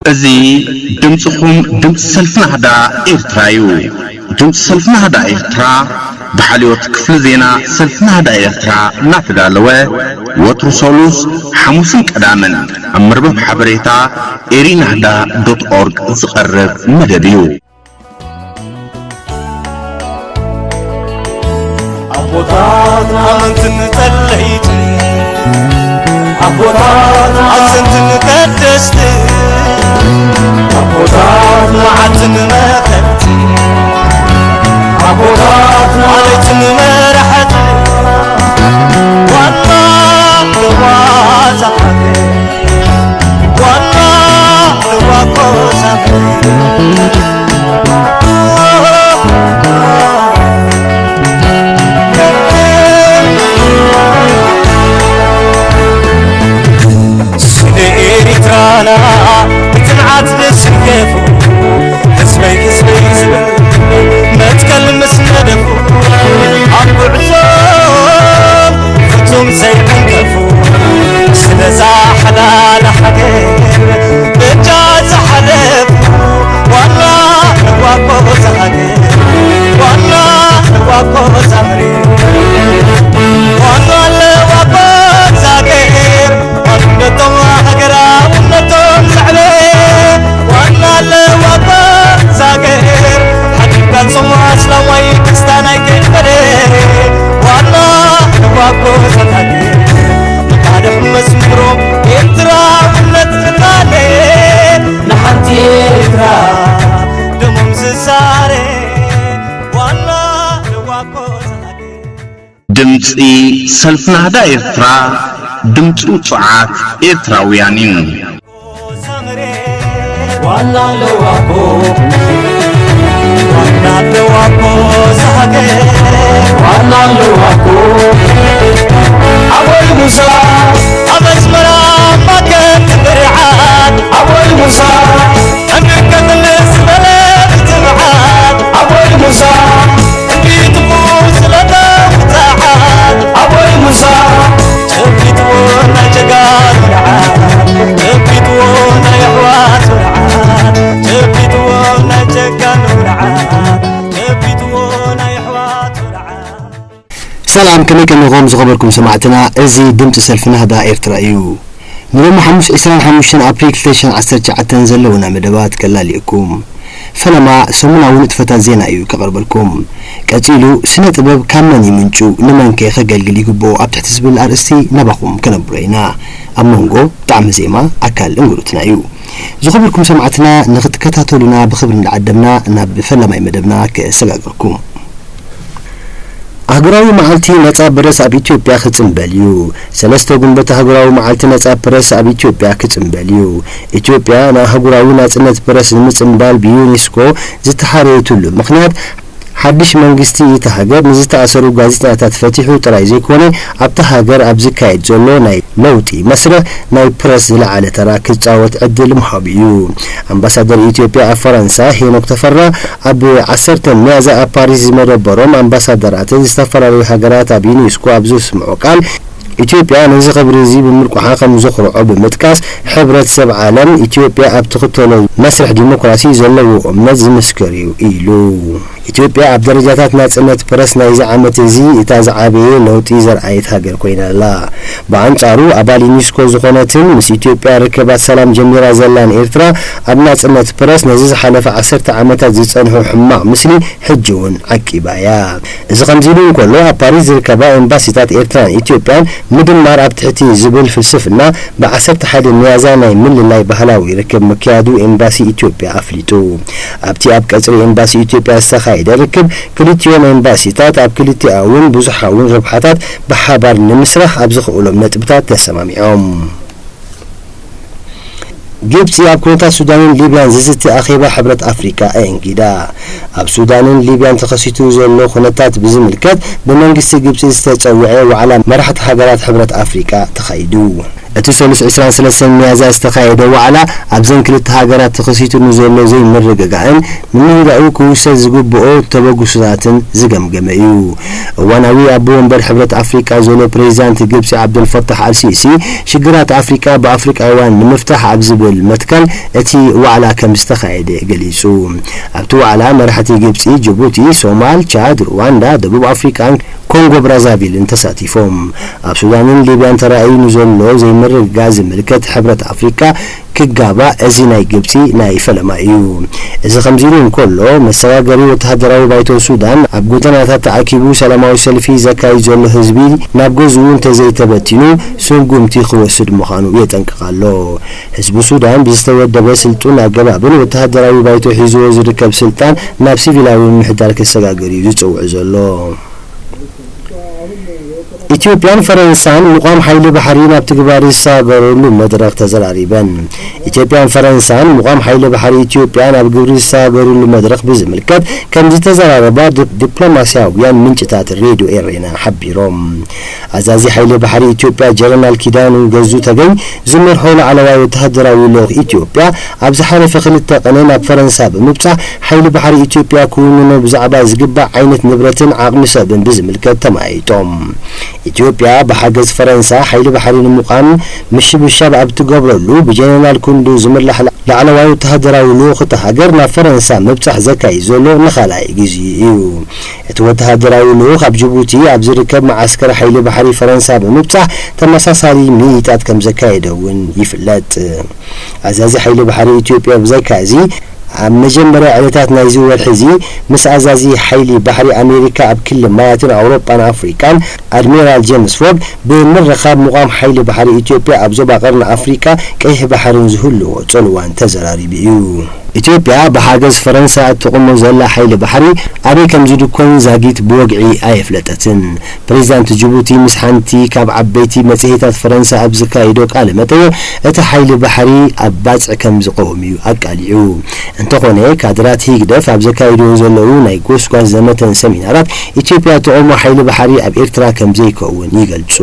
እዚ ድምጽኹም ድምጺ ሰልፊ ናህዳ ኤርትራ እዩ። ድምጺ ሰልፊ ናህዳ ኤርትራ ብሓልዮት ክፍሊ ዜና ሰልፊ ናህዳ ኤርትራ እናተዳለወ ወትሩ ሰሉስ፣ ሓሙስን ቀዳምን ኣብ መርበብ ሓበሬታ ኤሪናህዳ ዶት ኦርግ ዝቐርብ መደብ እዩ። ኣቦታት ኣመንትን ጸለይቲ፣ ኣቦታት ኣዘንትን ቀደስቲ፣ ኣቦታት መዓልትን መኸርቲ፣ ኣቦታት ማለትን መራሕቲ፣ ዋና ለዋዛ ሃገር፣ ዋና ለዋኮ ሳምሪ። ስለ ኤሪትራና ብጽንዓት ዝስከፉ፣ ህዝበይ ህዝበይ ዝብል መትከል ምስ ነደፉ፣ ኣብ ጉዕዞ ፍጹም ዘይዕንቀፉ፣ ስለዛ ሓላል ሃገር በጃ ዝሓለፉ፣ ዋና ለዋኮ ዝሃገር፣ ዋና ለዋኮ ዛምሪ፣ ዋና ለዋኮ ዛገር፣ ዋንነቶም ሃገራውነቶም ዘዕበ፣ ዋና ለዋኮ ዛገር፣ ሓድጋ ጽማ ኣስላማይ ክርስቲያናይ ከይፈለ፣ ዋና ለዋኮ ዛገር፣ ንቃልሕ መስምሮ ኤርትራውነት ዝቃለ፣ ንሓንቲ ኤርትራ ደሞም ዝዛረ፣ ዋና ለዋኮ ዛገር። ድምጺ ሰልፊ ናህዳ ኤርትራ፣ ድምጺ ውጹዓት ኤርትራውያን እዩ። ዋና ኣለዋ እኮ፣ ዋና ኣለዋ እኮ እዛ ሃገር። ዋና ኣለዋ እኮ፣ ኣቦይ ሙሳ፣ ኣብ ኣስመራ ማከት ብርዓት። ኣቦይ ሙሳ፣ እንከትል ዝበለ ብትብዓት። ኣቦይ ሙሳ፣ እንዲትኩ ስለ ተውትዓት። ኣቦይ ሙሳ፣ ጨቢጥዎ ናይ ጀጋኑ ንዓት፣ ጨቢጥዎ ናይ ኣሕዋቱ ንዓት፣ ጨቢጥዎ ናይ ጀጋኑ ንዓት፣ ጨቢጥዎ ናይ ኣሕዋቱ ንዓት። ሰላም፣ ከመይ ቀኒኹም ዝኸበርኩም ሰማዕትና? እዚ ድምጺ ሰልፊ ናህዳ ኤርትራ እዩ። ንሎሚ ሓሙስ ዕስራን ሓሙሽተን ኣፕሪል ክልተ ሽሕን ዓሰርተ ትሽዓተን ዘለውና መደባት ከላልየኩም። ፈለማ ሰሙናዊ ንጥፈታት ዜና እዩ ከቕርበልኩም። ቀጺሉ ስነ ጥበብ ካብ መን ይምንጩ፣ ንመንከ ከገልግል ይግብኦ ኣብ ትሕቲ ዝብል ኣርእስቲ ናባኹም ከነብሮ ኢና። ኣብ መንጎ ጣዕሚ ዜማ ኣካል እንግዶትና እዩ። ዝኸበርኩም ሰማዕትና ንኽትከታተሉና ብኽብሪ እንዳዓደምና ናብ ፈላማይ መደብና ከሰጋግርኩም። ኣህጉራዊ መዓልቲ ነጻ ፕረስ ኣብ ኢትዮጵያ ክጽንበል እዩ። ሰለስተ ጉንበት ኣህጉራዊ መዓልቲ ነጻ ፕረስ ኣብ ኢትዮጵያ ክጽንበል እዩ። ኢትዮጵያ ንኣህጉራዊ ናጽነት ፕረስ ንምጽንባል ብዩኔስኮ ዝተሓረየትሉ ምኽንያት ሓድሽ መንግስቲ እታ ሃገር ንዝተኣሰሩ ጋዜጠኛታት ፈቲሑ ጥራይ ዘይኮነ ኣብታ ሃገር ኣብ ዝካየድ ዘሎ ናይ ለውጢ መስርሕ ናይ ፕረስ ዝለዓለ ተራ ክጻወት ዕድል ምሃቡ እዩ። ኣምባሳደር ኢትዮጵያ ኣብ ፈረንሳ ሄኖክ ተፈራ ኣብ ዓሰርተ ሚያዝያ ኣብ ፓሪስ ዝመደበሮም ኣምባሳደራትን ዝተፈላለዩ ሃገራት ኣብ ዩኔስኮ ኣብ ዘስምዖ ቃል፣ ኢትዮጵያ ነዚ ክብሪ እዚ ብምርቋሓ ከም ዘኹርዖ ብምጥቃስ፣ ሕብረተሰብ ዓለም ኢትዮጵያ ኣብ ትኽተሎ መስርሕ ዲሞክራሲ ዘለዎ እምነት ዝምስክር እዩ ኢሉ። ኢትዮጵያ ኣብ ደረጃታት ናጽነት ፕረስ ናይዚ ዓመት እዚ እታ ዝዓበየ ለውጢ ዘርኣየት ሃገር ኮይና ኣላ። ብኣንጻሩ ኣባል ዩኔስኮ ዝኾነትን ምስ ኢትዮጵያ ርክባት ሰላም ጀሚራ ዘላን ኤርትራ ኣብ ናጽነት ፕረስ ነዚ ዝሓለፈ ዓሰርተ ዓመታት ዝጸንሑ ሕማቕ ምስሊ ሕጂ እውን ዓቂባ እያ። እዚ ከምዚ ኢሉ እንከሎ ኣብ ፓሪስ ዝርከባ ኤምባሲታት ኤርትራን ኢትዮጵያን ምድማር ኣብ ትሕቲ ዝብል ፍልስፍና ብዓሰርተ ሓደ ሚያዝያ ናይ ምልላይ ባህላዊ ርክብ ምክያዱ ኤምባሲ ኢትዮጵያ ኣፍሊጡ። ኣብቲ ኣብ ቀጽሪ ኤምባሲ ኢትዮጵያ ዝተኻየደ ርክብ ክልቲኦም ኤምባሲታት ኣብ ክልቲኣውን ብዙሓውን ረብሓታት ብሓባር ንምስራሕ ኣብ ዝኽእሎም ነጥብታት ተሰማሚዖም። ግብጺ ኣብ ኩነታት ሱዳንን ሊብያን ዝዝቲ ኣኼባ ሕብረት ኣፍሪቃ ኣየንጊዳ። ኣብ ሱዳንን ሊብያን ተኸሲቱ ዘሎ ኩነታት ብዝምልከት ብመንግስቲ ግብጺ ዝተጸውዐ ዋዕላ መራሕቲ ሃገራት ሕብረት ኣፍሪቃ ተኻይዱ። እቲ ሰሉስ ዕስራን ሰለስተን ሚያዝያ ዝተኻየደ ዋዕላ ኣብዘን ክልተ ሃገራት ተኸሲቱ ንዘሎ ዘይምርግጋእን ምንህዳኡ ክውሰድ ዝግብኦ ተበግሶታትን ዝገምገመ እዩ። እዋናዊ ኣቦ ወንበር ሕብረት ኣፍሪቃ ዘሎ ፕሬዚዳንት ግብጺ ዓብደልፈታሕ ኣልሲሲ ሽግራት ኣፍሪቃ ብኣፍሪቃውያን ንምፍታሕ ኣብ ዝብል መትከል እቲ ዋዕላ ከም ዝተኻየደ ገሊጹ። ኣብቲ ዋዕላ መራሕቲ ግብጺ፣ ጅቡቲ፣ ሶማል፣ ቻድ፣ ሩዋንዳ፣ ደቡብ ኣፍሪቃን ኮንጎ ብራዛቪልን ተሳቲፎም። ኣብ ሱዳንን ሊብያን ተራእዩ ንዘሎ ዘይምርግጋእ ዝምልከት ሕብረት ኣፍሪቃ ክጋባእ እዚ ናይ ግብጺ ናይ ፈለማ እዩ። እዚ ከምዚ ኢሉ እንከሎ፣ መሰጋገሪ ወተሃደራዊ ባይቶ ሱዳን ኣብ ጎደናታት ተኣኪቡ ሰላማዊ ሰልፊ ዘካይድ ዘሎ ህዝቢ ናብ ገዝኡ እንተዘይተበቲኑ ስጉምቲ ክወስድ ምዃኑ የጠንቅቕ ኣሎ። ህዝቢ ሱዳን ብዝተወደበ ስልጡን ኣገባብን ወተሃደራዊ ባይቶ ሒዝዎ ዝርከብ ስልጣን ናብ ሲቪላዊ ምምሕዳር ክሰጋገር እዩ ዝጽውዕ ዘሎ። ኢትዮጵያን ፈረንሳን ምቋም ሓይሊ ባሕሪ ናብ ትግባር ዝሰጋገረሉ መድረኽ ተዘራሪበን። ኢትዮጵያን ፈረንሳን ምቋም ሓይሊ ባሕሪ ኢትዮጵያ ናብ ግብሪ ዝሰጋገረሉ መድረኽ ብዝምልከት ከም ዝተዘራረባ ዲ-፣ ዲፕሎማስያውያን ምንጭታት ሬድዮ ኤሬና ሓቢሮም። ኣዛዚ ሓይሊ ባሕሪ ኢትዮጵያ ጀነራል ኪዳኑ ገዙ ተገኝ ዝመርሖ ላዕለዋይ ወተሃደራዊ ልኡኽ ኢትዮጵያ ኣብ ዝሓለፈ ክልተ ቀነ ናብ ፈረንሳ ብምብጻሕ ሓይሊ ባሕሪ ኢትዮጵያ ክውንኖ ብዛዕባ ዝግባእ ዓይነት ንብረትን ዓቕሚ ሰብን ብዝምልከት ተመያይጦም። ኢትዮጵያ ብሓገዝ ፈረንሳ ሓይሊ ባሕሪ ንምቋም ምሽብሻብ ኣብ ትገብረሉ ብጀነራል ክንዱ ዝምራሕ ላዕለዋይ ወተሃደራዊ ልኡኽ እታ ሃገር ናብ ፈረንሳ ምብጻሕ ዘካይድ ዘሎ ንኻልኣይ ግዜ እዩ። እቲ ወተሃደራዊ ልኡኽ ኣብ ጅቡቲ ኣብ ዝርከብ መዓስከር ሓይሊ ባሕሪ ፈረንሳ ብምብጻሕ ተመሳሳሊ ምይይጣት ከም ዘካየደ እውን ይፍለጥ። ኣዛዚ ሓይሊ ባሕሪ ኢትዮጵያ ብዘይካ እዚ፣ ኣብ መጀመርያ ዕለታት ናይዚ ወርሒ እዚ ምስ ኣዛዚ ሓይሊ ባሕሪ ኣሜሪካ ኣብ ክሊ ማያትን ኣውሮጳን ኣፍሪቃን ኣድሚራል ጄምስ ፎግ ብምርኻብ ምቋም ሓይሊ ባሕሪ ኢትዮጵያ ኣብ ዞባ ቀርኒ ኣፍሪቃ ቀይሕ ባሕርን ዝህልዎ ጽልዋን ተዘራሪቡ እዩ። ኢትዮጵያ ብሓገዝ ፈረንሳ እትቑሞ ዘላ ሓይሊ ባሕሪ ኣበይ ከም ዝድኮን ዛጊት ብወግዒ ኣየፍለጠትን። ፕሬዚዳንት ጅቡቲ ምስ ሓንቲ ካብ ዓበይቲ መጽሔታት ፈረንሳ ኣብ ዘካየዶ ቃለ መጠይቕ፣ እቲ ሓይሊ ባሕሪ ኣብ ባጽዕ ከም ዝቐውም እዩ ኣቃሊዑ። እንተኾነ፣ ካድራት ሂግደፍ ኣብ ዘካይድዎ ዘለዉ ናይ ጎስጓስ ዘመተን ሰሚናራት፣ ኢትዮጵያ እትቐውሞ ሓይሊ ባሕሪ ኣብ ኤርትራ ከም ዘይከውን ይገልጹ።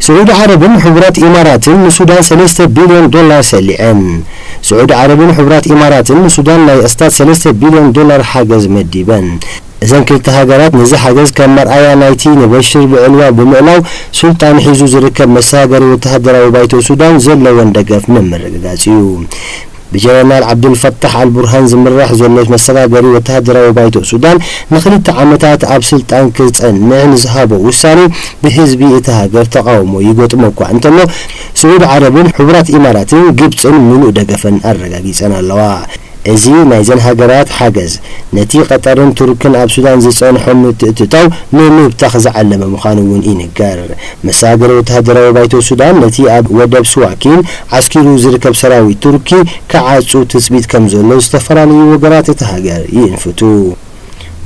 ስዑዲ ዓረብን ሕቡራት ኢማራትን ንሱዳን ሰለስተ ቢልዮን ዶላር ሰሊዐን። ስዑዲ ዓረብን ሕቡራት ኢማራትን ንሱዳን ናይ ኣስታት ሰለስተ ቢልዮን ዶላር ሓገዝ መዲበን። እዘን ክልተ ሃገራት ነዚ ሓገዝ ከም መርኣያ ናይቲ ንበሽር ብዕልዋ ብምእላው ሱልጣን ሒዙ ዝርከብ መሰጋገሪ ወተሃደራዊ ባይቶ ሱዳን ዘለወን ደገፍ ንምርግጋጽ እዩ። ብጀነራል ዓብዱልፈታሕ ኣልቡርሃን ዝምራሕ ዘሎ መሰጋገሪ ወተሃደራዊ ባይቶ ሱዳን ንኽልተ ዓመታት ኣብ ስልጣን ክጸንዕ ንዝሃቦ ውሳኔ ብህዝቢ እታ ሃገር ተቓውሞ ይገጥሞ እኳ እንተሎ፣ ስዑዲ ዓረብን ሕቡራት ኢማራትን ግብጽን ምሉእ ደገፈን ኣረጋጊጸን ኣለዋ። እዚ ናይዘን ሃገራት ሓገዝ፣ ነቲ ቀጠርን ቱርክን ኣብ ሱዳን ዝጸንሖ ምትእትታው ንምብታኽ ዝዓለመ ምዃኑ እውን ይንገር። መሰጋገሪ ወተሃደራዊ ባይቶ ሱዳን፣ ነቲ ኣብ ወደብ ስዋኪን ዓስኪሩ ዝርከብ ሰራዊት ቱርኪ ክዓጹ ትጽቢት ከም ዘሎ ዝተፈላለዩ ወገናት እታ ሃገር ይእንፍቱ።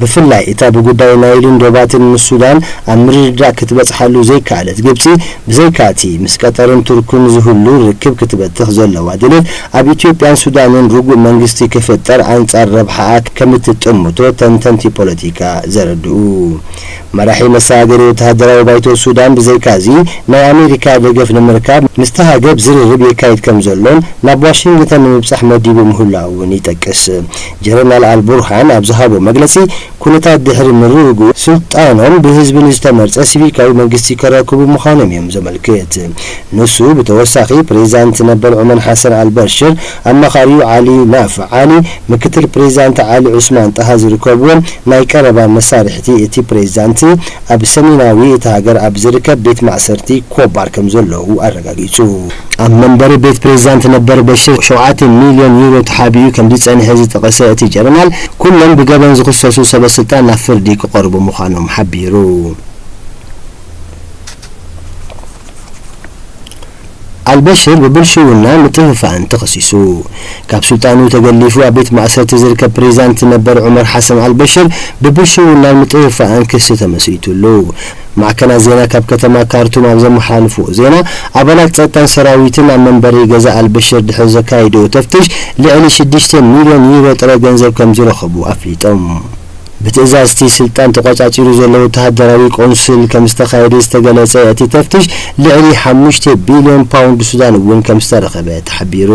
ብፍላይ እታ ብጉዳይ ናይልን ዶባትን ምስ ሱዳን ኣብ ምርድዳእ ክትበጽሓሉ ዘይከኣለት ግብጺ፣ ብዘይካ'ቲ ምስ ቀጠርን ቱርክን ዝህሉ ርክብ ክትበትኽ ዘለዋ ድሌት፣ ኣብ ኢትዮጵያን ሱዳንን ርጉእ መንግስቲ ክፍጠር ኣንጻር ረብሓኣ ከምእትጥምቶ ተንተንቲ ፖለቲካ ዘረድኡ። መራሒ መሰጋገሪ ወተሃደራዊ ባይቶ ሱዳን፣ ብዘይካ'ዚ ናይ ኣሜሪካ ደገፍ ንምርካብ ምስታ ሃገር ዝርርብ የካይድ ከም ዘሎን ናብ ዋሽንግተን ንምብጻሕ መዲቡ ምህላዉ እውን ይጠቅስ። ጀነራል ኣልቡርሃን ኣብ ዝሃቦ መግለጺ፣ ኩነታት ድሕሪ ምርግጋኡ፣ ስልጣኖም ብህዝቢ ንዝተመርጸ ሲቪካዊ መንግስቲ ከረክቡ ምዃኖም እዮም ዘመልክት። ንሱ ብተወሳኺ፣ ፕሬዚዳንት ነበር ዑመር ሓሰን ኣልበሽር፣ ኣማኻሪኡ ዓሊ ናፍ ዓሊ፣ ምክትል ፕሬዚዳንት ዓሊ ዑስማን ጣሃ ዝርከብዎም ናይ ቀረባ መሳርሕቲ እቲ ፕሬዚዳንት፣ ኣብ ሰሜናዊ እታ ሃገር ኣብ ዝርከብ ቤት ማእሰርቲ ኮባር ከም ዘለዉ ኣረጋጊጹ። ኣብ መንበሪ ቤት ፕሬዚዳንት ነበር በሽር ሸውዓተ ሚልዮን ዩሮ ተሓቢኡ ከም ዝጸንሐ ዝጠቐሰ እቲ ጀነራል፣ ኩሎም ብገበን ዝኽሰሱ ሰበ ስልጣን ናብ ፍርዲ ክቐርቡ ምዃኖም ሓቢሩ። ኣልበሽር ብብልሽውና ምጥፍፋእን ተኸሲሱ። ካብ ስልጣኑ ተገሊፉ ኣብ ቤት ማእሰርቲ ዝርከብ ፕሬዚዳንት ነበር ዑመር ሓሰን ኣልበሽር ብብልሽውናን ምጥፍፋእን ክሲ ተመስሪቱሉ። ማዕከናት ዜና ካብ ከተማ ካርቱም ኣብ ዘመሓላልፍዎ ዜና፣ ኣባላት ጸጥታን ሰራዊትን ኣብ መንበሪ ገዛ ኣልበሽር ድሕሪ ዘካየድዎ ተፍትሽ፣ ልዕሊ ሽዱሽተ ሚልዮን ዩሮ ጥረ ገንዘብ ከም ዝረኸቡ ኣፍሊጦም። ብትእዛዝ እቲ ስልጣን ተቖጻጺሩ ዘሎ ወተሃደራዊ ቆንስል ከም ዝተኻየደ ዝተገለጸ እቲ ተፍትሽ፣ ልዕሊ ሓሙሽተ ቢልዮን ፓውንድ ሱዳን እውን ከም ዝተረኸበ ተሓቢሩ።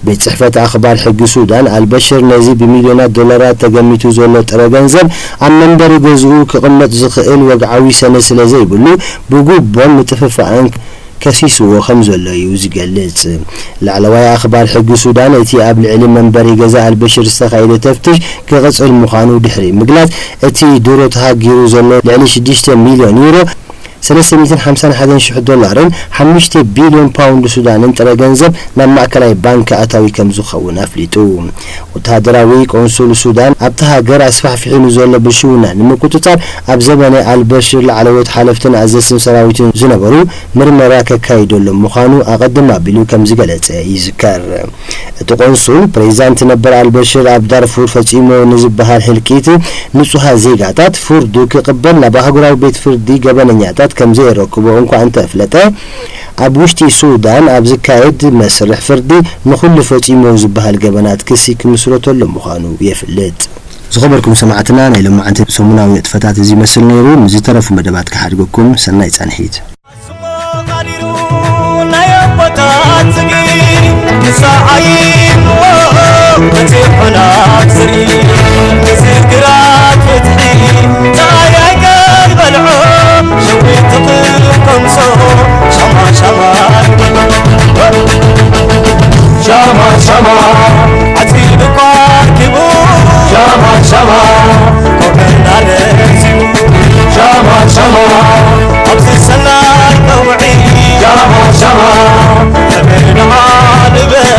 ቤት ጽሕፈት ኣኽባር ሕጊ ሱዳን፣ ኣልበሽር ነዚ ብሚልዮናት ዶላራት ተገሚቱ ዘሎ ጥረ ገንዘብ ኣብ መንበሪ ገዝኡ ክቕመጥ ዝኽእል ወግዓዊ ሰነድ ስለ ዘይብሉ፣ ብጉቦን ምጥፍፋእን ከሲስዎ ከም ዘሎ እዩ ዝገልጽ። ላዕለዋይ ኣኽባር ሕጊ ሱዳን፣ እቲ ኣብ ልዕሊ መንበሪ ገዛ ኣልበሽር ዝተኻየደ ተፍትሽ ክቕጽል ምዃኑ ድሕሪ ምግላጽ፣ እቲ ድሮ ተሃጊሩ ዘሎ ልዕሊ ሽዱሽተ ሚልዮን ዩሮ፣ ሰለስተ ሚእትን ሓምሳን ሓደን ሽሕ ዶላርን ሓሙሽተ ቢልዮን ፓውንድ ሱዳንን ጥረ ገንዘብ ናብ ማእከላይ ባንክ ኣታዊ ከም ዝኸውን ኣፍሊጡ። ወተሃደራዊ ቆንሱል ሱዳን፣ ኣብታ ሃገር ኣስፋሕፊሑ ንዘሎ ብልሽውና ንምቁጽጻር፣ ኣብ ዘበነ ኣልበሽር ላዕለዎት ሓለፍትን ኣዘዝትን ሰራዊትን ዝነበሩ፣ ምርመራ ከካይደሎም ምዃኑ ኣቐድም ኣቢሉ ከም ዝገለጸ ይዝከር። እቲ ቆንሱል፣ ፕሬዚዳንት ነበር ኣልበሽር ኣብ ዳርፉር ፈጺሞ ንዝበሃል ህልቂት ንጹሃት ዜጋታት ፍርዱ ክቕበል ናብ ኣህጉራዊ ቤት ፍርዲ ገበነኛታት ከም ዘየረክቦ እንኳ እንተፍለጠ፣ ኣብ ውሽጢ ሱዳን ኣብ ዝካየድ መስርሕ ፍርዲ ንኹሉ ፈጺሞ ዝበሃል ገበናት ክሲ ክምስረተሉ ምዃኑ የፍልጥ። ዝኸበርኩም ሰማዕትና፣ ናይ ሎማዓንቲ ሰሙናዊ ንጥፈታት እዚ ይመስል ነይሩ። ንዝተረፉ መደባት ክሓድገኩም፣ ሰናይ ጻንሒት። ኣስሞ ማሊሩ ናይ ኣቦታት ጽግሪ፣ ክሳዕ ኣይንዎ በጺሑና ዝርኢ፣ እዚ ግራት ፍትሒ፣ ጻዕሪ ኣይቀልበልዖ፣ ሸዊት ትኽምሶ፣ ሻማ ሻማ ንበሎ። ሻማ ሻማ፣ ዓጺዱ እኳ ኣርኪቡ፣ ሻማ ሻማ፣ ኮበና ረሲቡ፣ ሻማ ሻማ፣ ኣብዚ ሰናይ ቀውዒ፣ ሻማ ሻማ፣ ክብሪ ደኣ ንበል፣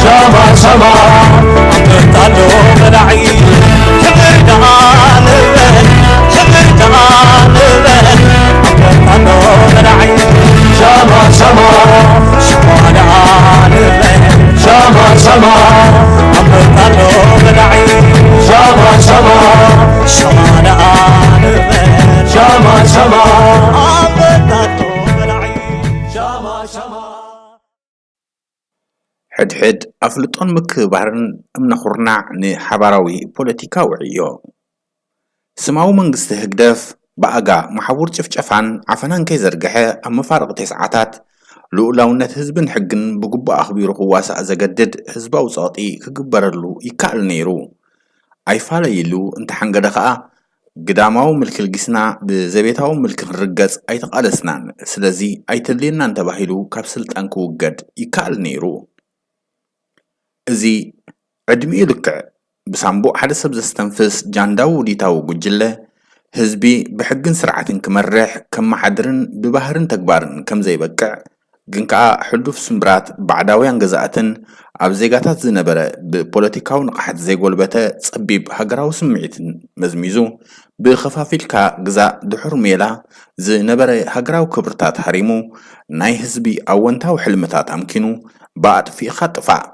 ሻማ ሻማ፣ ኣንበጣ ኣሎ በላዒ፣ ክብሪ ደኣ ንበል፣ ክብሪ ደኣ ንበል፣ ኣንበጣ ኣሎ በላዒ፣ ሻማ ሻማ፣ ሻማ ደኣ ንበል፣ ሻማ ሻማ፣ ኣንበጣ ኣሎ በላዒ፣ ሻማ ሻማ፣ ሻማ ደኣ ንበል፣ ሻማ ሻማ፣ ኣንበጣ ኣሎ በላዒ፣ ሻማ ሻማ። ሕድሕድ ኣፍልጦን ምክብባርን እምነ ኩርናዕ ንሓባራዊ ፖለቲካዊ ዕዮ። ስማዊ መንግስቲ ህግደፍ ብኣጋ መሓውር ጭፍጨፋን ዓፈናን ከይዘርግሐ ኣብ መፋርቕ ተስዓታት ልኡላውነት ህዝብን ሕግን ብግቡእ ኣኽቢሩ ክዋሳእ ዘገድድ ህዝባዊ ጸቕጢ ክግበረሉ ይከኣል ነይሩ። ኣይፋለይሉ እንተሓንገደ ከኣ ግዳማዊ ምልኪ ልጊስና ብዘቤታዊ ምልኪ ክንርገጽ ኣይተቓለስናን። ስለዚ ኣይተድልየናን ተባሂሉ ካብ ስልጣን ክውገድ ይከኣል ነይሩ። እዚ ዕድሚኡ ልክዕ ብሳምቡእ ሓደ ሰብ ዘስተንፍስ ጃንዳዊ ውዲታዊ ጉጅለ፣ ህዝቢ ብሕግን ስርዓትን ክመርሕ፣ ከመሓድርን ብባህርን ተግባርን ከም ዘይበቅዕ፣ ግን ከኣ ሕሉፍ ስምብራት ባዕዳውያን ገዛእትን ኣብ ዜጋታት ዝነበረ ብፖለቲካዊ ንቕሓት ዘይጎልበተ ጸቢብ ሃገራዊ ስምዒትን መዝሚዙ፣ ብኸፋፊልካ ግዛእ ድሑር ሜላ ዝነበረ ሃገራዊ ክብርታት ሃሪሙ፣ ናይ ህዝቢ ኣወንታዊ ሕልምታት ኣምኪኑ፣ ብኣጥፊእኻ ጥፋእ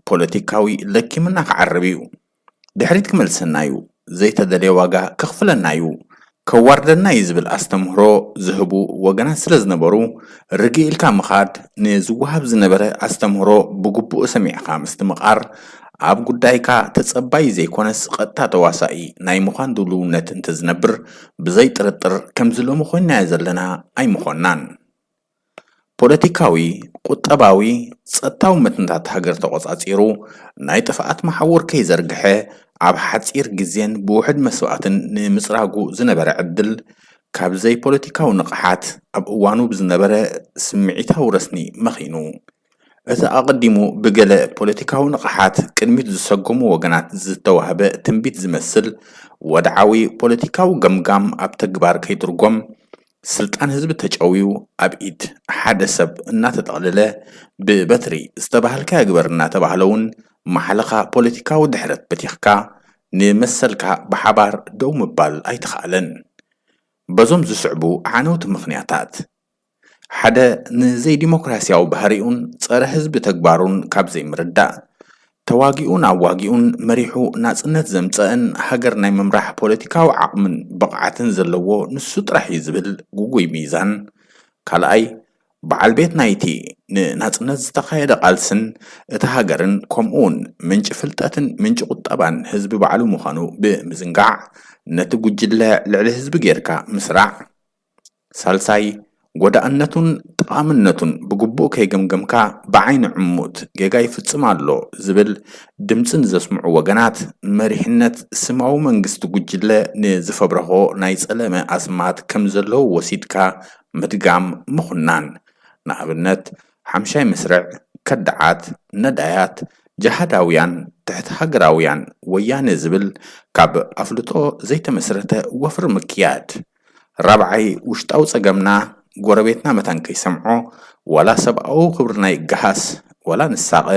ፖለቲካዊ ለኪምና ክዓርብ እዩ። ድሕሪት ክመልሰና እዩ። ዘይተደልየ ዋጋ ከኽፍለና እዩ። ከዋርደና እዩ ዝብል ኣስተምህሮ ዝህቡ ወገናት ስለ ዝነበሩ፣ ርግእ ኢልካ ምኻድ፣ ንዝወሃብ ዝነበረ ኣስተምህሮ ብግቡእ ሰሚዕካ ምስትምቓር፣ ኣብ ጉዳይካ ተጸባዪ ዘይኮነስ ቀጥታ ተዋሳኢ ናይ ምዃን ድልውነት እንተዝነብር፣ ብዘይ ጥርጥር ከምዚ ሎሚ ኮይንናዮ ዘለና ኣይምኾንናን። ፖለቲካዊ፣ ቁጠባዊ፣ ጸጥታዊ መትንታት ሃገር ተቖጻጺሩ፣ ናይ ጥፍኣት መሓውር ከይዘርግሐ፣ ኣብ ሓጺር ግዜን ብውሑድ መስዋእትን ንምጽራጉ ዝነበረ ዕድል፣ ካብ ዘይፖለቲካዊ ንቕሓት ኣብ እዋኑ ብዝነበረ ስምዒታዊ ረስኒ መኺኑ። እቲ ኣቐዲሙ ብገለ ፖለቲካዊ ንቕሓት ቅድሚት ዝሰጎሙ ወገናት ዝተዋህበ ትንቢት ዝመስል ወድዓዊ ፖለቲካዊ ገምጋም ኣብ ተግባር ከይትርጎም፣ ስልጣን ህዝቢ ተጨውዩ ኣብ ኢድ ሓደ ሰብ እናተጠቕለለ፣ ብበትሪ ዝተባህልካዮ ግበር እናተባህለ እውን ማሕለኻ ፖለቲካዊ ድሕረት በቲኽካ ንመሰልካ ብሓባር ደው ምባል ኣይተኻእለን። በዞም ዝስዕቡ ዓነውቲ ምኽንያታት፣ ሓደ፣ ንዘይዲሞክራሲያዊ ባህሪኡን ጸረ ህዝቢ ተግባሩን ካብ ዘይምርዳእ፣ ተዋጊኡን ኣዋጊኡን መሪሑ ናጽነት ዘምጸእን ሃገር ናይ ምምራሕ ፖለቲካዊ ዓቕምን ብቕዓትን ዘለዎ ንሱ ጥራሕ እዩ ዝብል ግጉይ ሚዛን። ካልኣይ፣ በዓል ቤት ናይቲ ንናጽነት ዝተኻየደ ቃልስን እታ ሃገርን፣ ከምኡውን ምንጪ ፍልጠትን ምንጪ ቁጠባን ህዝቢ ባዕሉ ምዃኑ ብምዝንጋዕ፣ ነቲ ጉጅለ ልዕሊ ህዝቢ ጌርካ ምስራዕ። ሳልሳይ፣ ጎዳእነቱን ጠቓምነቱን ብግቡእ ከይገምገምካ፣ ብዓይኒ ዕሙት ጌጋ ይፍጽም ኣሎ ዝብል ድምጺ ንዘስምዑ ወገናት፣ መሪሕነት ስማዊ መንግስቲ ጉጅለ ንዝፈብረኾ ናይ ጸለመ ኣስማት ከም ዘለዉ ወሲድካ ምድጋም ምኹናን። ንኣብነት፣ ሓምሻይ መስርዕ፣ ከዳዓት፣ ነዳያት፣ ጀሃዳውያን፣ ትሕቲ ሃገራውያን፣ ወያነ ዝብል ካብ ኣፍልጦ ዘይተመስረተ ወፍሪ ምክያድ። ራብዓይ፣ ውሽጣዊ ጸገምና ጎረቤትና መታን ከይሰምዖ፣ ዋላ ሰብኣዊ ክብርና ይገሃስ፣ ዋላ ንሳቐ፣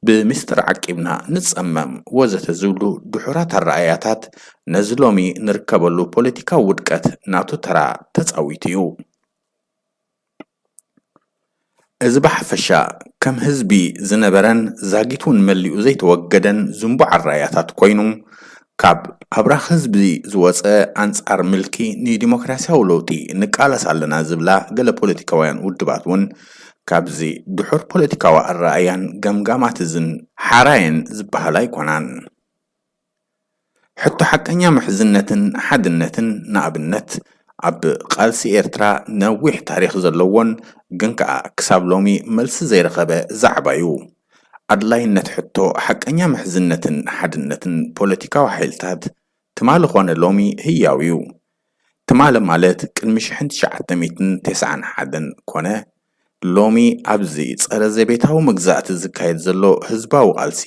ብምስጢር ዓቂብና ንጸመም፣ ወዘተ ዝብሉ ድሑራት ኣረኣእያታት ነዚ ሎሚ ንርከበሉ ፖለቲካዊ ውድቀት ናቱ ተራ ተጻዊቱ እዩ። እዚ ብሓፈሻ ከም ህዝቢ ዝነበረን ዛጊት እውን መሊኡ ዘይተወገደን ዝንቡዕ ኣረኣእያታት ኮይኑ፣ ካብ ኣብራኽ ህዝቢ ዝወጸ፣ ኣንጻር ምልኪ ንዲሞክራሲያዊ ለውጢ ንቃለስ ኣለና ዝብላ ገለ ፖለቲካውያን ውድባት እውን ካብዚ ድሑር ፖለቲካዊ ኣረኣእያን ገምጋማት እዝን ሓራየን ዝበሃላ ኣይኮናን። ሕቶ ሓቀኛ ምሕዝነትን ሓድነትን፣ ንኣብነት፣ ኣብ ቃልሲ ኤርትራ ነዊሕ ታሪኽ ዘለዎን ግን ከኣ ክሳብ ሎሚ መልሲ ዘይረኸበ ዛዕባ እዩ። ኣድላይነት ሕቶ ሓቀኛ ምሕዝነትን ሓድነትን ፖለቲካዊ ሓይልታት ትማሊ ኾነ ሎሚ ህያው እዩ። ትማሊ ማለት ቅድሚ ሽሕን ትሽዓተ ሚእትን ተስዓን ሓደን ኮነ ሎሚ ኣብዚ ጸረ ዘቤታዊ መግዛእቲ ዝካየድ ዘሎ ህዝባዊ ቃልሲ፣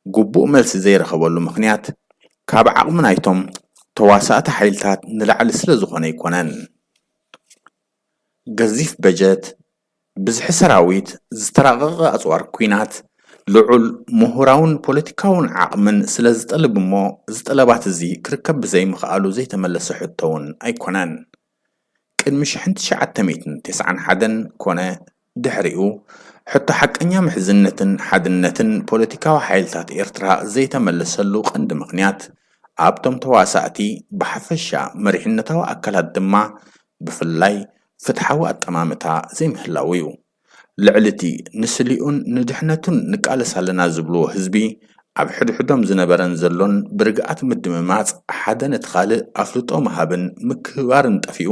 ግቡእ መልሲ ዘይረኸበሉ ምኽንያት፣ ካብ ዓቕሚ ናይቶም ተዋሳእቲ ሓይልታት ንላዕሊ ስለ ዝኾነ ኣይኮነን። ገዚፍ በጀት፣ ብዝሒ ሰራዊት፣ ዝተራቐቐ ኣጽዋር ኲናት፣ ልዑል ምሁራውን ፖለቲካውን ዓቕምን ስለ ዝጠልብ እሞ፣ እዚ ጠለባት እዚ ክርከብ ብዘይምኽኣሉ ዘይተመለሰ ሕቶ እውን ኣይኮነን። ቅድሚ ሽሕን ትሽዓተ ሚእትን ተስዓን ሓደን ኮነ ድሕሪኡ፣ ሕቶ ሓቀኛ ምሕዝነትን ሓድነትን ፖለቲካዊ ሓይልታት ኤርትራ ዘይተመለሰሉ ቀንዲ ምኽንያት፣ ኣብቶም ተዋሳእቲ ብሓፈሻ፣ መሪሕነታዊ ኣካላት ድማ ብፍላይ፣ ፍትሓዊ ኣጠማምታ ዘይምህላው እዩ። ልዕሊ እቲ ንስሊኡን ንድሕነቱን ንቃለስ ኣለና ዝብልዎ ህዝቢ፣ ኣብ ሕድሕዶም ዝነበረን ዘሎን ብርግኣት ምድምማጽ፣ ሓደ ነቲ ካልእ ኣፍልጦ ምሃብን ምክብባርን ጠፊኡ፣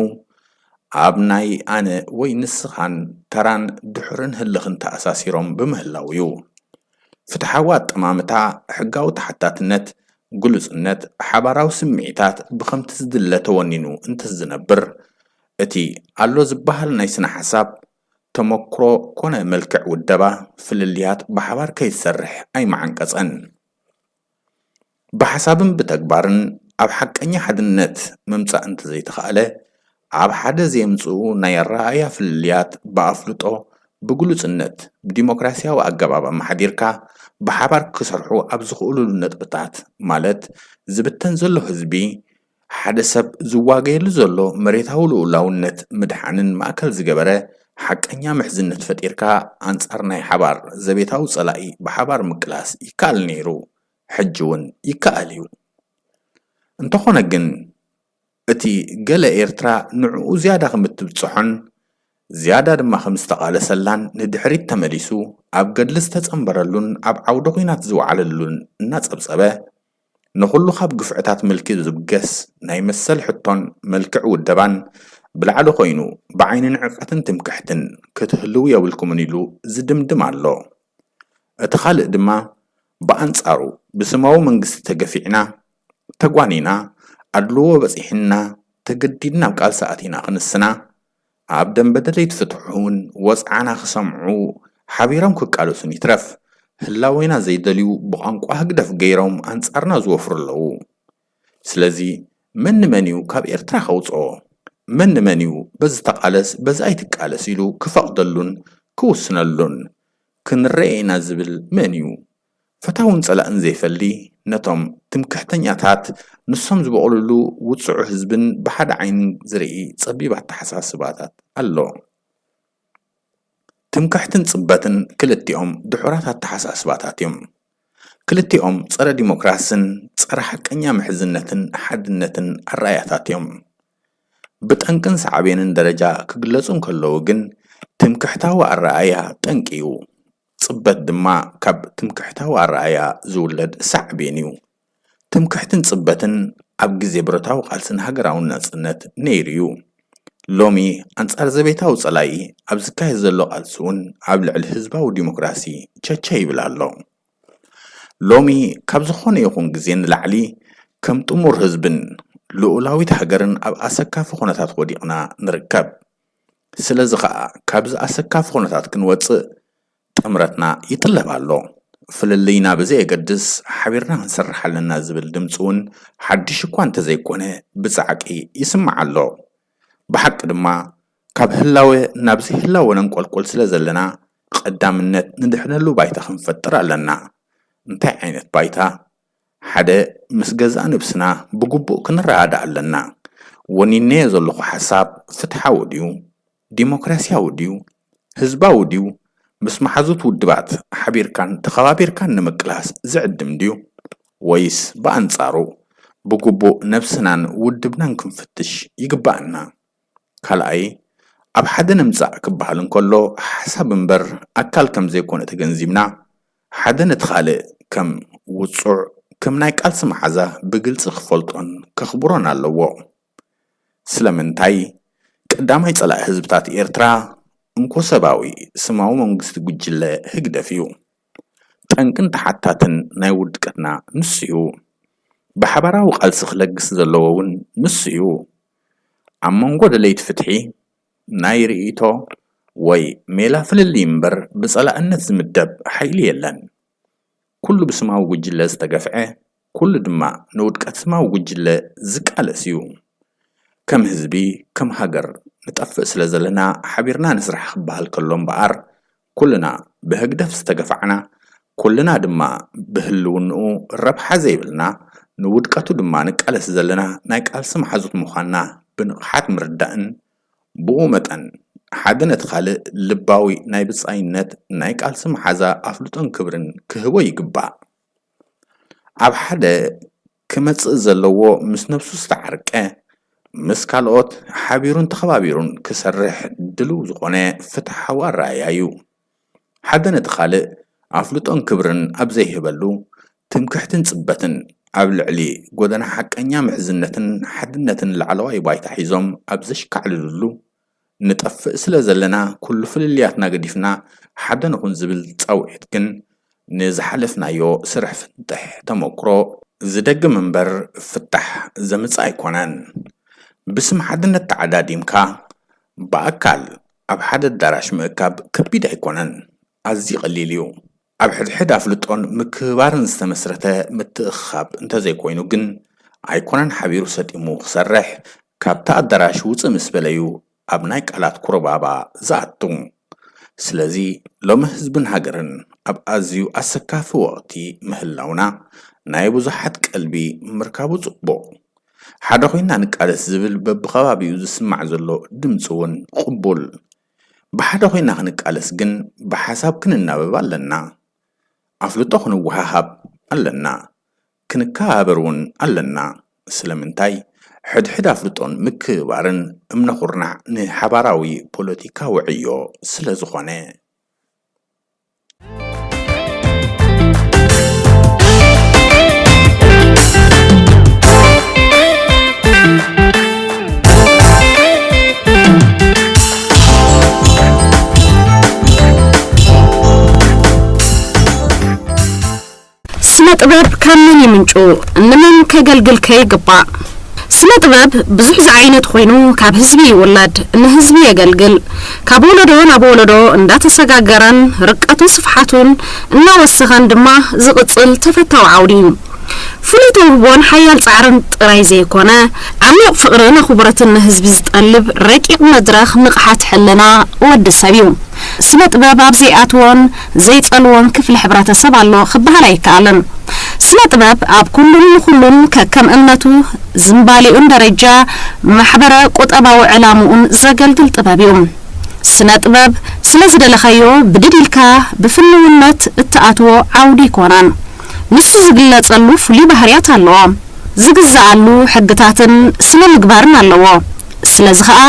ኣብ ናይ ኣነ ወይ ንስኻን ተራን ድሑርን ህልኽን ተኣሳሲሮም ብምህላው እዩ። ፍትሓዊ ኣጠማምታ፣ ሕጋዊ ተሓታትነት፣ ግሉጽነት፣ ሓባራዊ ስምዒታት ብኸምቲ ዝድለ ተወኒኑ እንተዝነብር፣ እቲ ኣሎ ዝበሃል ናይ ስነ ሓሳብ፣ ተመክሮ ኮነ መልክዕ ውደባ፣ ፍልልያት ብሓባር ከይሰርሕ ኣይመዓንቀጸን። ብሓሳብን ብተግባርን ኣብ ሓቀኛ ሓድነት ምምጻእ እንተዘይተኻእለ፣ ኣብ ሓደ ዘየምጽኡ ናይ ኣረኣእያ ፍልልያት ብኣፍልጦ፣ ብግሉጽነት፣ ብዲሞክራሲያዊ ኣገባብ ኣመሓዲርካ ብሓባር ክሰርሑ ኣብ ዝኽእሉሉ ነጥብታት፣ ማለት ዝብተን ዘሎ ህዝቢ፣ ሓደ ሰብ ዝዋገየሉ ዘሎ መሬታዊ ልኡላውነት ምድሓንን ማእከል ዝገበረ ሓቀኛ ምሕዝነት ፈጢርካ ኣንጻር ናይ ሓባር ዘቤታዊ ጸላኢ ብሓባር ምቅላስ ይከኣል ነይሩ፣ ሕጂ እውን ይከኣል እዩ። እንተኾነ ግን፣ እቲ ገለ ኤርትራ ንዕኡ ዝያዳ ከም እትብጽሖን ዝያዳ ድማ ከም ዝተቓለሰላን ንድሕሪት ተመሊሱ ኣብ ገድሊ ዝተጸንበረሉን ኣብ ዓውደ ኲናት ዝወዓለሉን እናጸብጸበ፣ ንኹሉ ካብ ግፍዕታት ምልኪ ዝብገስ ናይ መሰል ሕቶን መልክዕ ውደባን ብላዕሊ ኮይኑ ብዓይኒ ንዕቀትን ትምክሕትን ክትህልዉ የብልኩምን ኢሉ ዝድምድም ኣሎ። እቲ ካልእ ድማ ብኣንጻሩ ብስማዊ መንግስቲ ተገፊዕና፣ ተጓኒና፣ ኣድልዎ በጺሕና፣ ተገዲድና ኣብ ቃልሲ ኣቲና ክንስና፣ ኣብ ደንበ ደለይቲ ፍትሒ እውን ወጽዓና ክሰምዑ ሓቢሮም ክቃለሱን ይትረፍ፣ ህላዌና ዘይደልዩ ብቋንቋ ህግደፍ ገይሮም ኣንጻርና ዝወፍሩ ኣለዉ። ስለዚ መን ንመን እዩ ካብ ኤርትራ ከውጽኦ? መን ንመን እዩ በዚ ተቃለስ በዚ ኣይትቃለስ ኢሉ ክፈቕደሉን ክውስነሉን? ክንረኤ ኢና ዝብል መን እዩ? ፈታውን ጸላእን ዘይፈሊ፣ ነቶም ትምክሕተኛታት ንሶም ዝበቑልሉ ውጽዑ ህዝብን ብሓደ ዓይኒ ዝርኢ ጸቢብ ኣተሓሳስባታት ኣሎ። ትምክሕትን ጽበትን ክልቲኦም ድሑራት ኣተሓሳስባታት እዮም። ክልቲኦም ጸረ ዲሞክራስን ጸረ ሓቀኛ ምሕዝነትን ሓድነትን ኣረኣያታት እዮም። ብጠንቅን ሳዕቤንን ደረጃ ክግለጹ እንከለዉ ግን፣ ትምክሕታዊ ኣረኣእያ ጠንቂ እዩ። ጽበት ድማ ካብ ትምክሕታዊ ኣረኣእያ ዝውለድ ሳዕቤን እዩ። ትምክሕትን ጽበትን ኣብ ግዜ ብረታዊ ቃልሲ ንሃገራዊ ናጽነት ነይሩ እዩ። ሎሚ ኣንጻር ዘቤታዊ ጸላኢ ኣብ ዝካየድ ዘሎ ቃልሲ እውን ኣብ ልዕሊ ህዝባዊ ዲሞክራሲ ቸቸ ይብል ኣሎ። ሎሚ ካብ ዝኾነ ይኹን ግዜ ንላዕሊ ከም ጥሙር ህዝብን ልኡላዊት ሃገርን ኣብ ኣሰካፊ ኩነታት ወዲቕና ንርከብ። ስለዚ ኸኣ ካብዚ ኣሰካፊ ኩነታት ክንወጽእ ጥምረትና ይጥለብ ኣሎ። ፍልልይና ብዘየገድስ ሓቢርና ክንሰርሕ ኣለና ዝብል ድምፂ እውን ሓድሽ እኳ እንተዘይኮነ ብፃዕቂ ይስማዕ ኣሎ። ብሓቂ ድማ ካብ ህላወ ናብ ዘይህላወ ነንቆልቆል ስለ ዘለና ቀዳምነት ንድሕነሉ ባይታ ክንፈጥር ኣለና። እንታይ ዓይነት ባይታ? ሓደ፣ ምስ ገዛእ ነብስና ብግቡእ ክንረዳዳእ ኣለና። ወኒነዮ ዘለኹ ሓሳብ ፍትሓዊ ድዩ? ዲሞክራስያዊ ድዩ? ህዝባዊ ድዩ? ምስ መሓዙት ውድባት ሓቢርካን ተኸባቢርካን ንምቅላስ ዝዕድም ድዩ? ወይስ ብኣንጻሩ ብግቡእ ነብስናን ውድብናን ክንፍትሽ ይግባኣና? ካልኣይ፣ ኣብ ሓደ ንምጻእ ክበሃል እንከሎ ሓሳብ እምበር ኣካል ከም ዘይኮነ ተገንዚብና፣ ሓደ ነቲ ካልእ ከም ውጹዕ፣ ከም ናይ ቃልሲ መሓዛ ብግልጺ ክፈልጦን ከኽብሮን ኣለዎ። ስለምንታይ? ቀዳማይ ጸላኢ ህዝብታት ኤርትራ እንኮ ሰባዊ ስማዊ መንግስቲ ጉጅለ ህግደፍ እዩ። ጠንቅን ተሓታትን ናይ ውድቀትና ንሱ እዩ። ብሓባራዊ ቃልሲ ክለግስ ዘለዎ እውን ንሱ እዩ። ኣብ መንጎ ደለይቲ ፍትሒ ናይ ርእይቶ ወይ ሜላ ፍልልይ እምበር ብጸላእነት ዝምደብ ሓይሊ የለን። ኩሉ ብስማዊ ጉጅለ ዝተገፍዐ፣ ኩሉ ድማ ንውድቀት ስማዊ ጉጅለ ዝቃለስ እዩ። ከም ህዝቢ፣ ከም ሃገር ንጠፍእ ስለ ዘለና ሓቢርና ንስራሕ ክበሃል ከሎ እምበኣር፣ ኩልና ብህግደፍ ዝተገፋዕና፣ ኩልና ድማ ብህልውንኡ ረብሓ ዘይብልና፣ ንውድቀቱ ድማ ንቃለስ ዘለና ናይ ቃልሲ መሓዙት ምዃንና ብንቕሓት ምርዳእን ብኡ መጠን ሓደ ነቲ ካልእ ልባዊ ናይ ብጻይነት ናይ ቃልሲ መሓዛ ኣፍልጦን ክብርን ክህቦ ይግባእ። ኣብ ሓደ ክመጽእ ዘለዎ ምስ ነብሱ ዝተዓርቀ፣ ምስ ካልኦት ሓቢሩን ተኸባቢሩን ክሰርሕ ድልው ዝኾነ ፍትሓዊ ኣረኣእያ እዩ። ሓደ ነቲ ካልእ ኣፍልጦን ክብርን ኣብ ዘይህበሉ፣ ትምክሕትን ጽበትን ኣብ ልዕሊ ጎደና ሓቀኛ ምሕዝነትን ሓድነትን ላዕለዋይ ባይታ ሒዞም ኣብ ዘሽካዕልሉሉ፣ ንጠፍእ ስለ ዘለና ኩሉ ፍልልያትና ገዲፍና ሓደ ንኹን ዝብል ጻውዒት ግን ንዝሓለፍናዮ ስርሕ ፍንጥሕ ተመክሮ ዝደግም እምበር ፍታሕ ዘምጽእ ኣይኮነን። ብስም ሓድነት ተዓዳዲምካ ብኣካል ኣብ ሓደ ኣዳራሽ ምእካብ ከቢድ ኣይኮነን፣ ኣዝዩ ቀሊል እዩ። ኣብ ሕድሕድ ኣፍልጦን ምክብባርን ዝተመስረተ ምትእኽኻብ እንተዘይኮይኑ ግን ኣይኮነን ሓቢሩ ሰጢሙ ክሰርሕ፣ ካብቲ ኣዳራሽ ውጽእ ምስ በለዩ ኣብ ናይ ቃላት ኩርባባ ዝኣቱ። ስለዚ ሎሚ ህዝብን ሃገርን ኣብ ኣዝዩ ኣሰካፊ ወቕቲ ምህላውና ናይ ብዙሓት ቀልቢ ምርካቡ ጽቡቕ። ሓደ ኮይና ንቃለስ ዝብል በብኸባቢኡ ዝስማዕ ዘሎ ድምፂ እውን ቅቡል። ብሓደ ኮይና ክንቃለስ ግን ብሓሳብ ክንናበብ ኣለና። ኣፍልጦ ክንወሃሃብ ኣለና። ክንከባበር እውን ኣለና። ስለምንታይ? ሕድሕድ ኣፍልጦን ምክብባርን እምነ ኩርናዕ ንሓባራዊ ፖለቲካዊ ዕዮ ስለ ዝኾነ። ስነ ጥበብ ካብ መን ይምንጩ? ንመን ከገልግል ከ ይግባእ? ስነ ጥበብ ብዙሕ ዝዓይነቱ ኮይኑ ካብ ህዝቢ ይውለድ፣ ንህዝቢ የገልግል። ካብ ወለዶ ናብ ወለዶ እንዳተሰጋገረን ርቀቱን ስፍሓቱን እናወሰኸን ድማ ዝቕጽል ተፈታዊ ዓውዲ እዩ። ፍሉይ ተውህቦን ሓያል ጻዕርን ጥራይ ዘይኮነ፣ ዓሚቕ ፍቕርን ኣኽብሮትን ንህዝቢ ዝጠልብ ረቂቕ መድረኽ ንቕሓት ሕልና ወዲ ሰብ እዩ። ስነ ጥበብ ኣብ ዘይኣትዎን ዘይጸልዎን ክፍሊ ሕብረተሰብ ኣሎ ክበሃል ኣይከኣልን። ስነ ጥበብ ኣብ ኩሉን ንኹሉን ከከም እምነቱ፣ ዝንባሌኡን ደረጃ ማሕበረ ቁጠባዊ ዕላምኡን ዘገልግል ጥበብ እዩ። ስነ ጥበብ ስለ ዝደለኻዮ ብድድ ኢልካ ብፍንውነት እትኣትዎ ዓውዲ ኣይኮነን። ንሱ ዝግለጸሉ ፍሉይ ባህርያት ኣለዎ። ዝግዛኣሉ ሕግታትን ስነ ምግባርን ኣለዎ። ስለዚ ኸኣ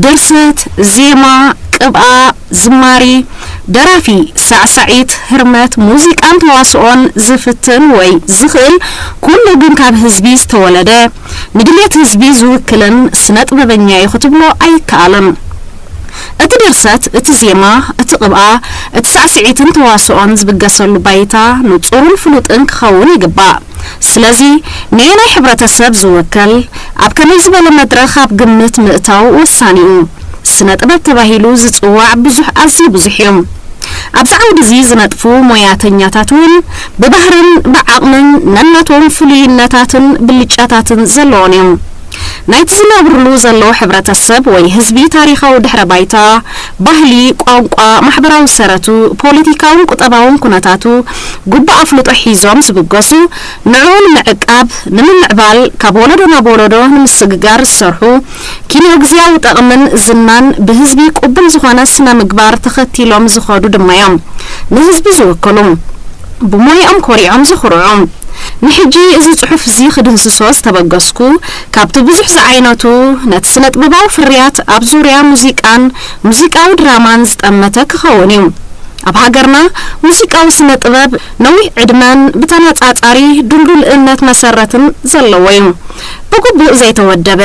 ድርሰት፣ ዜማ፣ ቅብኣ፣ ዝማሪ፣ ደራፊ፣ ሳዕሳዒት፣ ህርመት፣ ሙዚቃን ተዋስኦን ዝፍትን ወይ ዝኽእል፣ ኩሉ ግን ካብ ህዝቢ ዝተወለደ፣ ንድሌት ህዝቢ ዝውክልን ስነ ጥበበኛ እዩ ክትብሎ ኣይከኣልን። እቲ ድርሰት፣ እቲ ዜማ፣ እቲ ቅብኣ፣ እቲ ሳዕስዒትን ተዋስኦን ዝብገሰሉ ባይታ ንጹርን ፍሉጥን ክኸውን ይግባእ። ስለዚ፣ ነየናይ ሕብረተሰብ ዝውክል፣ ኣብ ከመይ ዝበለ መድረኽ ኣብ ግምት ምእታው ወሳኒ እዩ። ስነ ጥበብ ተባሂሉ ዝጽዋዕ ብዙሕ፣ ኣዝዩ ብዙሕ እዩ። ኣብዚ ዓውዲ እዚ ዝነጥፉ ሞያተኛታት እውን ብባህርን ብዓቕምን ነናቶም ፍሉይነታትን ብልጫታትን ዘለዎም እዮም። ናይቲ ዝነብርሉ ዘለዉ ሕብረተሰብ ወይ ህዝቢ ታሪኻዊ ድሕረ ባይታ፣ ባህሊ፣ ቋንቋ፣ ማሕበራዊ ሰረቱ፣ ፖለቲካውን ቁጠባውን ኩነታቱ፣ ግቡእ ኣፍልጦ ሒዞም ዝብገሱ፣ ንዕኡ ንምዕቃብ፣ ንምምዕባል፣ ካብ ወለዶ ናብ ወለዶ ንምስግጋር ዝሰርሑ፣ ኪኖ ግዝያዊ ጠቕምን ዝናን ብህዝቢ ቅቡል ዝኾነ ስነ ምግባር ተኸቲሎም ዝኸዱ ድማ እዮም ንህዝቢ ዝውክሉ። ብሞያኦም ኮሪዖም ዝኹርዑ። ንሕጂ እዚ ጽሑፍ እዚ ክድህስሶ ዝተበገስኩ፣ ካብቲ ብዙሕ ዝዓይነቱ ነቲ ስነ ጥበባዊ ፍርያት ኣብ ዙርያ ሙዚቃን ሙዚቃዊ ድራማን ዝጠመተ ክኸውን እዩ። ኣብ ሃገርና ሙዚቃዊ ስነ ጥበብ ነዊሕ ዕድመን ብተነጻጻሪ ድልዱል እምነት መሰረትን ዘለዎ እዩ። ብግቡእ ዘይተወደበ፣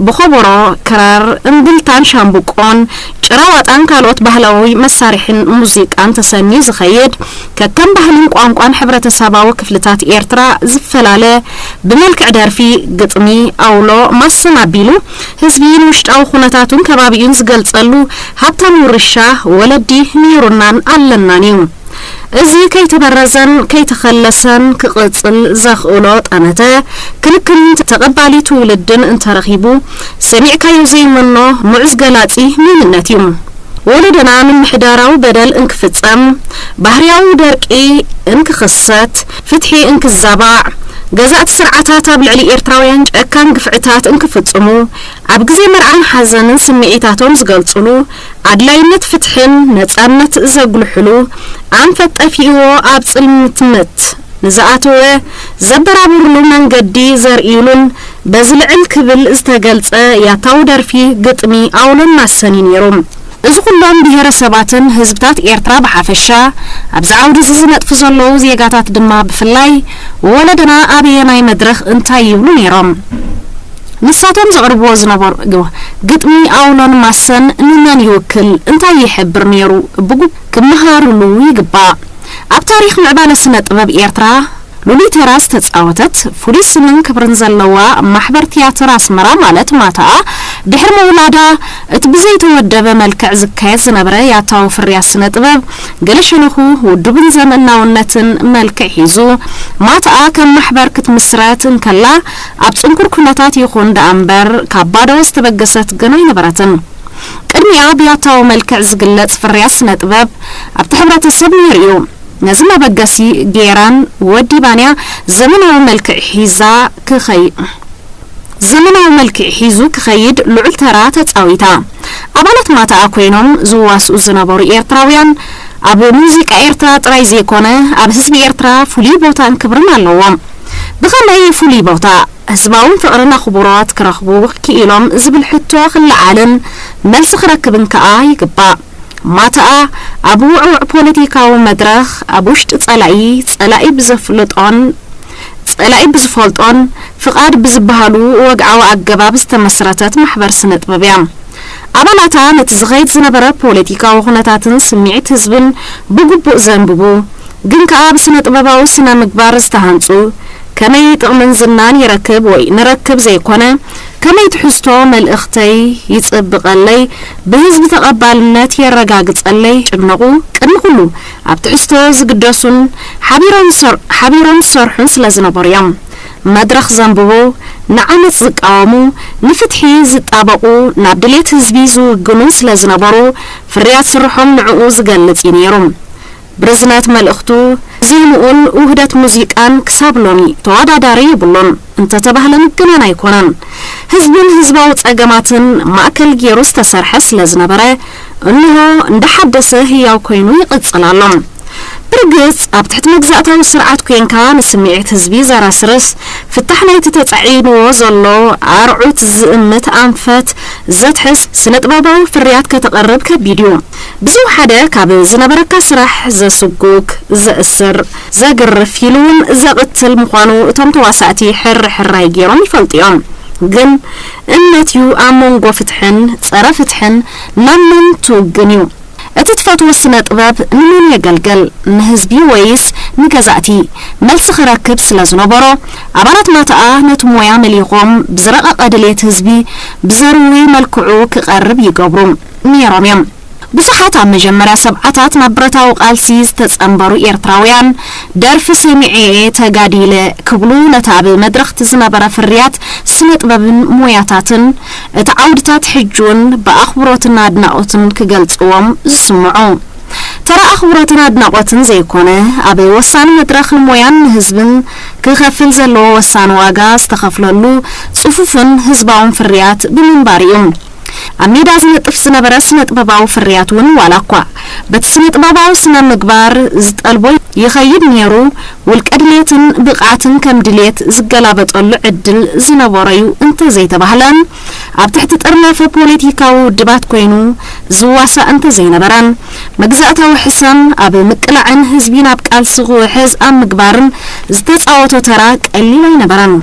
ብኸበሮ፣ ክራር፣ እምብልታን ሻምብቆን፣ ጭራዋጣን ካልኦት ባህላዊ መሳርሒን ሙዚቃን ተሰንዩ ዝኸይድ፣ ከከም ባህልን ቋንቋን ሕብረተሰባዊ ክፍልታት ኤርትራ ዝፈላለ፣ ብመልክዕ ደርፊ፣ ግጥሚ፣ ኣውሎ፣ ማሰን ኣቢሉ፣ ህዝቢ ንውሽጣዊ ኩነታቱን ከባቢኡን ዝገልጸሉ ሃብታም ውርሻ ወለዲ ነይሩናን ኣለናን እዩ። እዚ ከይተበረዘን ከይተኸለሰን ክቕጽል ዘኽእሎ ጠመተ፣ ክንክንን ተቐባሊ ትውልድን እንተረኺቡ፣ ሰሚዕካዮ ዘይመኖ ምዑዝ ገላጺ መንነት እዩ። ወለዶና ምምሕዳራዊ በደል እንክፍጸም፣ ባህርያዊ ደርቂ እንክኽሰት፣ ፍትሒ እንክዛባዕ፣ ገዛእቲ ስርዓታት ኣብ ልዕሊ ኤርትራውያን ጨካን ግፍዕታት እንክፍጽሙ፣ ኣብ ግዜ መርዓን ሓዘንን ስምዒታቶም ዝገልጽሉ፣ ኣድላይነት ፍትሕን ነጻነት ዘጉልሕሉ፣ ኣንፈት ጠፊእዎ ኣብ ጽልምትምት ንዝኣተወ ዘበራብርሉ መንገዲ ዘርእይሉን በዚ ልዕል ክብል ዝተገልጸ ያታዊ ደርፊ፣ ግጥሚ፣ ኣውሎን ማሰን እዩ ነይሩ። እዚ ኩሎም ብሄረሰባትን ህዝብታት ኤርትራ ብሓፈሻ፣ ኣብዚ ዓውዲ እዚ ዝነጥፉ ዘለዉ ዜጋታት ድማ ብፍላይ፣ ወለደና ኣበየናይ መድረኽ እንታይ ይብሉ ነይሮም? ንሳቶም ዘቕርብዎ ዝነበሩ ግጥሚ ኣውሎን ማሰን ንመን ይውክል? እንታይ ይሕብር ነይሩ? ብጉ-፣ ክመሃሩሉ ይግባእ። ኣብ ታሪኽ ምዕባለ ስነ ጥበብ ኤርትራ ልሉይ ተራ ዝተጻወተት፣ ፍሉይ ስምን ክብርን ዘለዋ ማሕበር ትያትር ኣስመራ ማለት ማታኣ፣ ድሕሪ ምውላዳ፣ እቲ ብዘይተወደበ መልክዕ ዝካየድ ዝነበረ ያታዊ ፍርያት ስነ ጥበብ፣ ገለ ሸነኹ ውዱብን ዘመናውነትን መልክዕ ሒዙ፣ ማታኣ ከም ማሕበር ክትምስረት እንከላ፣ ኣብ ጽንኩር ኩነታት ይኹን ደኣ እምበር፣ ካብ ባዶ ዝተበገሰት ግን ኣይነበረትን። ቅድሚኣ ብያታዊ መልክዕ ዝግለጽ ፍርያት ስነ ጥበብ ኣብቲ ሕብረተሰብ ነይሩ እዩ። ነዚ መበገሲ ገይራን ወዲባንያ ዘመናዊ መልክዕ ሒዛ ክኸይ-፣ ዘመናዊ መልክዕ ሒዙ ክኸይድ ልዑል ተራ ተጻዊታ። ኣባላት ማታኣ ኮይኖም ዝዋስኡ ዝነበሩ ኤርትራውያን ኣብ ሙዚቃ ኤርትራ ጥራይ ዘይኮነ፣ ኣብ ህዝቢ ኤርትራ ፍሉይ ቦታን ክብርን ኣለዎም። ብኸመይ ፍሉይ ቦታ? ህዝባውን ፍቕርን ኣኽብሮት ክረኽቡ ክኢሎም ዝብል ሕቶ ክለዓልን መልሲ ክረክብን ከኣ ይግባእ። ማታኣ ኣብ ውዕዉዕ ፖለቲካዊ መድረኽ፣ ኣብ ውሽጢ ጸላኢ፣ ጸላኢ ብዘፍልጦን ጸላኢ ብዝፈልጦን ፍቓድ ብዝበሃሉ ወግዓዊ ኣገባብ ዝተመስረተት ማሕበር ስነ ጥበብ እያ። ኣባላታ ነቲ ዝኸይድ ዝነበረ ፖለቲካዊ ኩነታትን ስምዒት ህዝብን ብግቡእ ዘንብቡ፣ ግን ከኣ ብስነ ጥበባዊ ስነ ምግባር ዝተሃንጹ፣ ከመይ ጥቕምን ዝናን ይረክብ ወይ ንረክብ ዘይኮነ፣ ከመይ ትሕዝቶ መልእኽተይ ይጽብቐለይ፣ ብህዝቢ ተቐባልነት የረጋግጸለይ ጭነቑ፣ ቅድሚ ኩሉ ኣብ ትሕዝቶ ዝግደሱን ሓቢሮም ዝሰር-፣ ሓቢሮም ዝሰርሑን ስለ ዝነበሩ እዮም። መድረኽ ዘንብቡ፣ ንዓመጽ ዝቃወሙ፣ ንፍትሒ ዝጣበቑ፣ ናብ ድሌት ህዝቢ ዝውግኑን ስለ ዝነበሩ፣ ፍርያት ስርሖም ንዕኡ ዝገልጽ እዩ ነይሩ። ብርዝነት መልእኽቱ፣ ዜምኡን ውህደት ሙዚቃን ክሳብ ሎሚ ተወዳዳሪ የብሉን እንተተባህለ ምግናን ኣይኮነን። ህዝብን ህዝባዊ ጸገማትን ማእከል ገይሩ ዝተሰርሐ ስለ ዝነበረ፣ እንሆ እንዳሓደሰ ህያው ኮይኑ ይቕጽል ኣሎ። ብርግጽ፣ ኣብ ትሕቲ መግዛእታዊ ስርዓት ኮይንካ ንስምዒት ህዝቢ ዘራስርስ፣ ፍታሕ ናይቲ ተጻዒንዎ ዘሎ ኣርዑት ዝእምት ኣንፈት ዘትሕዝ ስነ-ጥበባዊ ፍርያት ከተቕርብ ከቢድ እዩ። ብዝወሓደ ካብ ዝነበረካ ስራሕ ዘስጉግ፣ ዘእስር፣ ዘግርፍ ኢሉ እውን ዘቕትል ምዃኑ እቶም ተዋሳእቲ ሕርሕራይ ገይሮም ይፈልጡ እዮም። ግን እምነት እዩ ኣብ መንጎ ፍትሕን ጸረ ፍትሕን ናብ መን ትውግን እዩ። እቲ ትፈትዎ ስነ ጥበብ ንመን የገልግል? ንህዝቢ ወይስ ንገዛእቲ? መልሲ ክረክብ ስለ ዝነበሮ፣ ኣባላት ማትኣ ነቲ ሞያ መሊኾም ብዝረቐቐ ድሌት ህዝቢ ብዘርዊ መልክዑ ክቐርብ ይገብሩ ነይሮም እዮም። ብዙሓት ኣብ መጀመርያ ሰብዓታት ናብ ብረታዊ ቃልሲ ዝተጸንበሩ ኤርትራውያን፣ ደርፊ ሰሚዐ እየ ተጋዲለ ክብሉ ነቲ ኣብ መድረኽቲ ዝነበረ ፍርያት ስነ ጥበብን ሞያታትን እቲ ዓውድታት ሕጂ እውን ብኣኽብሮትን ኣድናቖትን ክገልጽዎም ዝስምዑ። ተራ ኣኽብሮትን ኣድናቖትን ዘይኮነ፣ ኣብ ወሳኒ መድረኽ ንሞያን ንህዝብን ክኸፍል ዘለዎ ወሳኒ ዋጋ ዝተኸፍለሉ ጽፉፍን ህዝባውን ፍርያት ብምንባር እዩ። ኣብ ሜዳ ዝነጥፍ ዝነበረ ስነ ጥበባዊ ፍርያት እውን ዋላ እኳ በቲ ስነ ጥበባዊ ስነ ምግባር ዝጠልቦ ይኸይድ ነይሩ፣ ውልቀ ድሌትን ብቕዓትን ከም ድሌት ዝገላበጠሉ ዕድል ዝነበሮ እዩ እንተዘይተባህለ፣ ኣብ ትሕቲ ጥርናፈ ፖለቲካዊ ውድባት ኮይኑ ዝዋሳእ እንተዘይነበረ፣ መግዛእታዊ ሕሰም ኣብ ምቅላዕን ህዝቢ ናብ ቃልሲ ክውሕዝ ኣብ ምግባርን ዝተጻወቶ ተራ ቀሊል ኣይነበረን።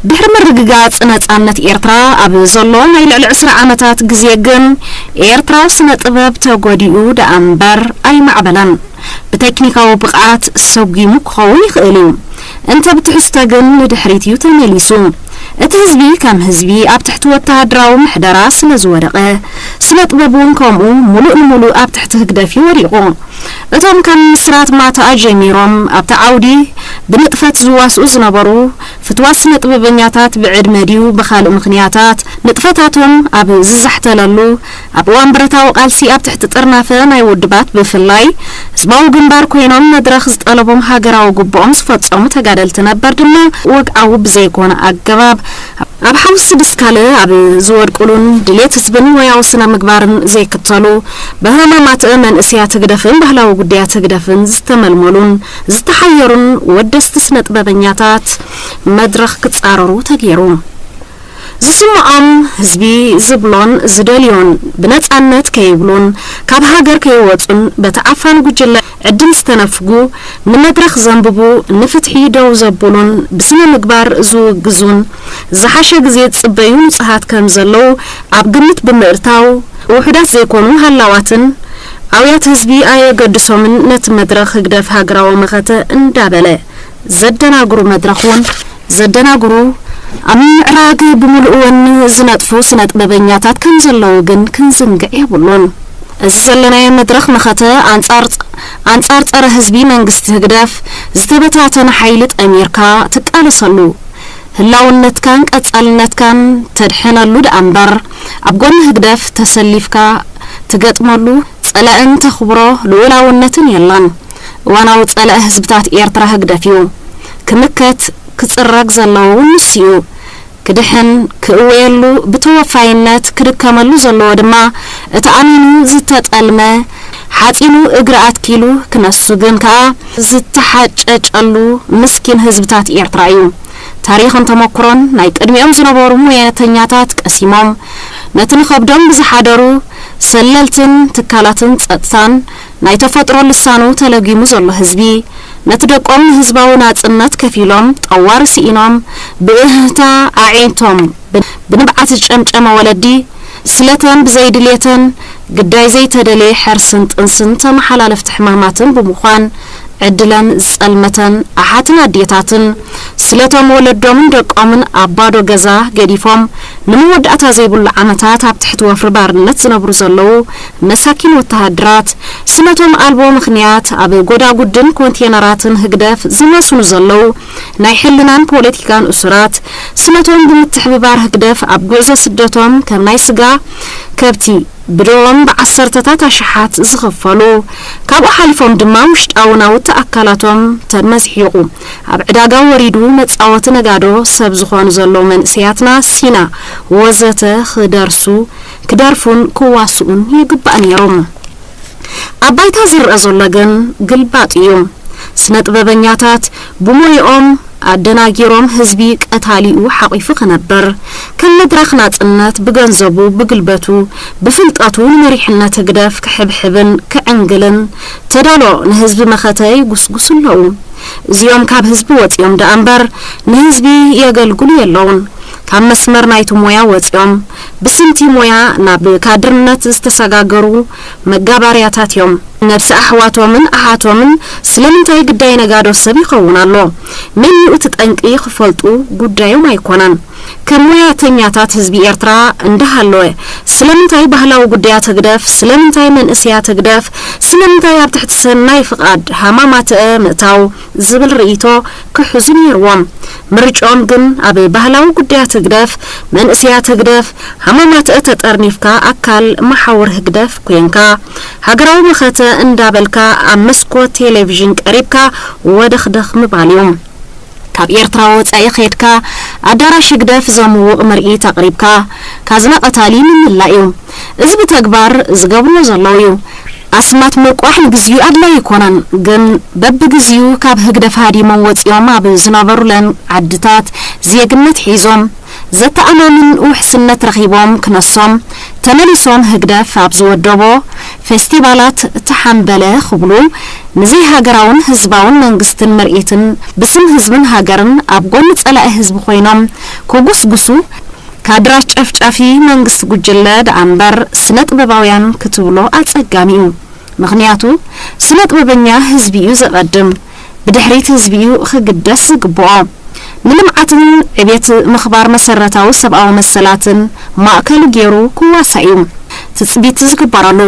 ድሕሪ ምርግጋጽ ነጻነት ኤርትራ ኣብ ዘሎ ናይ ልዕሊ ዕስራ ዓመታት ግዜ ግን፣ ኤርትራዊ ስነ ጥበብ ተጎዲኡ ደኣ እምበር ኣይማዕበለን። ብቴክኒካዊ ብቕዓት ሰጒሙ ክኸውን ይኽእል እዩ። እንተ ብትሕዝቶ ግን ንድሕሪት እዩ ተመሊሱ። እቲ ህዝቢ ከም ህዝቢ ኣብ ትሕቲ ወተሃደራዊ ምሕደራ ስለ ዝወደቐ፣ ስነ ጥበብ እውን ከምኡ ምሉእ ንምሉእ ኣብ ትሕቲ ህግደፍ እዩ ወዲቑ። እቶም ካብ ምስራት ማትኣ ጀሚሮም ኣብቲ ዓውዲ ብንጥፈት ዝዋስኡ ዝነበሩ ፍትዋት ስነ ጥበበኛታት ብዕድመ ድዩ ብኻልእ ምኽንያታት ንጥፈታቶም ኣብ ዝዛሕተለሉ፣ ኣብ እዋን ብረታዊ ቃልሲ ኣብ ትሕቲ ጥርናፈ ናይ ውድባት ብፍላይ ህዝባዊ ግንባር ኮይኖም መድረኽ ዝጠለቦም ሃገራዊ ግቡኦም ዝፈጸሙ ተጋደልቲ ነበር ድማ ወግዓዊ ብዘይኮነ ኣገባብ ኣብ ሓውሲ ድስካለ ኣብ ዝወድቁሉን ድሌት ህዝብን ሞያዊ ስነ ምግባርን ዘይክተሉ፣ ብህማማት መንእሰያት ህግደፍን ባህላዊ ጉዳያት ህግደፍን ዝተመልመሉን ዝተሓየሩን ወደስቲ ስነ ጥበበኛታት መድረኽ ክጻረሩ ተገይሩ። ዝስምዖም ህዝቢ ዝብሎን ዝደልዮን ብነጻነት ከይብሉን ካብ ሃገር ከይወጹን በቲ ዓፋኒ ጉጅለ ዕድል ዝተነፍጉ፣ ንመድረኽ ዘንብቡ፣ ንፍትሒ ደው ዘብሉን ብስነ ምግባር ዝውግዙን ዝሓሸ ግዜ ዝጽበዩ ንጹሃት ከም ዘለዉ ኣብ ግምት ብምእታው፣ ውሑዳት ዘይኮኑ ሃላዋትን ኣውያት ህዝቢ ኣየገድሶምን ነቲ መድረኽ ህግደፍ ሃገራዊ መኸተ እንዳበለ ዘደናግሩ መድረኽ እውን ዘደናግሩ ኣብ ምምዕራግ ብምሉእ ወኒ ዝነጥፉ ስነ ጥበበኛታት ከም ዘለዉ ግን ክንዝንግዕ የብሉን። እዚ ዘለናዮ መድረኽ መኸተ ኣንጻር ኣንጻር ጸረ ህዝቢ መንግስቲ ህግደፍ ዝተበታተነ ሓይሊ ጠሚርካ ትቃለሰሉ፣ ህላውነትካን ቀጻልነትካን ተድሕነሉ ደኣ እምበር፣ ኣብ ጎኒ ህግደፍ ተሰሊፍካ ትገጥመሉ ጸላእን ተኽብሮ ልኡላውነትን የላን። እዋናዊ ጸላኢ ህዝብታት ኤርትራ ህግደፍ እዩ። ክምከት ክጽረግ ዘለዎ እውን ንሱ እዩ። ክድሕን ክእወየሉ ብተወፋይነት ክድከመሉ ዘለዎ ድማ እቲ ኣሚኑ ዝተጠልመ ሓጺኑ እግሪ ኣትኪሉ ክነሱ ግን ከኣ ዝተሓጨጨሉ ምስኪን ህዝብታት ኤርትራ እዩ። ታሪኽን ተመኩሮን ናይ ቅድሚኦም ዝነበሩ ሞያተኛታት ቀሲሞም ነቲ ንኸብዶም ብዝሓደሩ ሰለልትን ትካላትን ጸጥታን ናይ ተፈጥሮ ልሳኑ ተለጊሙ ዘሎ ህዝቢ፣ ነቲ ደቆም ንህዝባዊ ናጽነት ከፊሎም ጠዋሪ ስኢኖም ብእህህታ ኣዒንቶም ብንብዓት ዝጨምጨመ ወለዲ፣ ስለተን ብዘይድልየተን ግዳይ ዘይተደለየ ሕርስን ጥንስን ተመሓላለፍቲ ሕማማትን ብምዃን ዕድለን ዝጸልመተን ኣሓትን ኣዴታትን ስለቶም ወለዶምን ደቆምን ኣብ ባዶ ገዛ ገዲፎም ንመወዳእታ ዘይብሉ ዓመታት ኣብ ትሕቲ ወፍሪ ባርነት ዝነብሩ ዘለዉ መሳኪን ወተሃደራት፣ ስለቶም ኣልቦ ምኽንያት ኣብ ጎዳጉድን ኮንቴነራትን ህግደፍ ዝማስኑ ዘለዉ ናይ ሕልናን ፖለቲካን እሱራት፣ ስለቶም ብምትሕብባር ህግደፍ ኣብ ጉዕዞ ስደቶም ከም ናይ ስጋ ከብቲ ብደዎም ብዓሰርተታት ኣሽሓት ዝኽፈሉ፣ ካብኡ ሓሊፎም ድማ ውሽጣዊ ናውቲ ኣካላቶም ተመዝሒቑ ኣብ ዕዳጋ ወሪዱ መጻወቲ ነጋዶ ሰብ ዝኾኑ ዘለዉ መንእሰያትና፣ ሲና ወዘተ ክደርሱ ክደርፉን ክዋስኡን ይግባእ ነይሩ። ኣብ ባይታ ዝረኣ ዘሎ ግን ግልባጥ እዩ። ስነ ጥበበኛታት ብሞይኦም ኣደናጊሮም ህዝቢ ቀታሊኡ ሓቒፉ ክነብር፣ ከም መድረኽ ናጽነት ብገንዘቡ፣ ብግልበቱ፣ ብፍልጠቱ ንመሪሕነት ህግደፍ ክሕብሕብን ክዕንግልን ተዳሎ ንህዝቢ መኸተ ይጉስጉሱ ኣለዉ። እዚኦም ካብ ህዝቢ ወጺኦም ደኣ እምበር ንህዝቢ የገልግሉ የለውን። ካብ መስመር ናይቲ ሞያ ወጺኦም ብስምቲ ሞያ ናብ ካድርነት ዝተሰጋገሩ መጋባርያታት እዮም። ነብሲ ኣሕዋቶምን ኣሓቶምን ስለምንታይ ግዳይ ነጋዶ ሰብ ይኸውን ኣሎ? መን እዩ እቲ ጠንቂ ክፈልጡ ጉዳዮም ኣይኮነን። ከም ሞያተኛታት ህዝቢ ኤርትራ እንዳሃለወ ስለምንታይ ባህላዊ ጉዳያት ህግደፍ፣ ስለምንታይ መንእሰያት ህግደፍ፣ ስለምንታይ ኣብ ትሕቲ ሰናይ ፍቓድ ሃማማተአ ምእታው ዝብል ርእይቶ ክሕዙ ነይርዎም። ምርጫኦም ግን ኣብ ባህላዊ ጉዳያት ህግደፍ፣ መንእሰያት ህግደፍ፣ ሃማማተአ ተጠርኒፍካ ኣካል መሓውር ህግደፍ ኮንካ፣ ሃገራዊ መኸተ እንዳበልካ ኣብ መስኮት ቴሌቪዥን ቀሪብካ ወደኽደኽ ምባል እዩ። ካብ ኤርትራ ወጻኢ ኸድካ ኣዳራሽ ህግደፍ ዘምውቕ ምርኢት ኣቕሪብካ ካዝና ቀታሊ ምምላእ እዩ። እዚ ብተግባር ዝገብርዎ ዘለዉ እዩ። ኣስማት ምልቋሕ ንግዚኡ ኣድላዪ ኣይኮነን፣ ግን በብግዚኡ ካብ ህግደፍ ሃዲሞም ወጺኦም ኣብ ዝነበሩለን ዓድታት ዜግነት ሒዞም፣ ዘተኣማምን ውሕስነት ረኺቦም ክነሶም፣ ተመሊሶም ህግደፍ ኣብ ዝወደቦ ፌስቲቫላት ተሓምበለ ክብሉ፣ ንዘይሃገራውን ህዝባውን መንግስትን ምርኢትን ብስም ህዝብን ሃገርን ኣብ ጎኒ ጸላኢ ህዝቢ ኮይኖም ክጉስጉሱ፣ ካድራት ጨፍጫፊ መንግስቲ ጉጅለ ደኣ እምበር ስነ ጥበባውያን ክትብሎ ኣጸጋሚ እዩ። ምኽንያቱ ስነ ጥበበኛ ህዝቢ እዩ ዘቐድም፣ ብድሕሪት ህዝቢ እዩ ክግደስ ዝግብኦ። ንልምዓትን ዕቤት ምኽባር መሰረታዊ ሰብኣዊ መሰላትን ማእከሉ ገይሩ ክዋሳእ እዩ ትጽቢት ዝግበረሉ።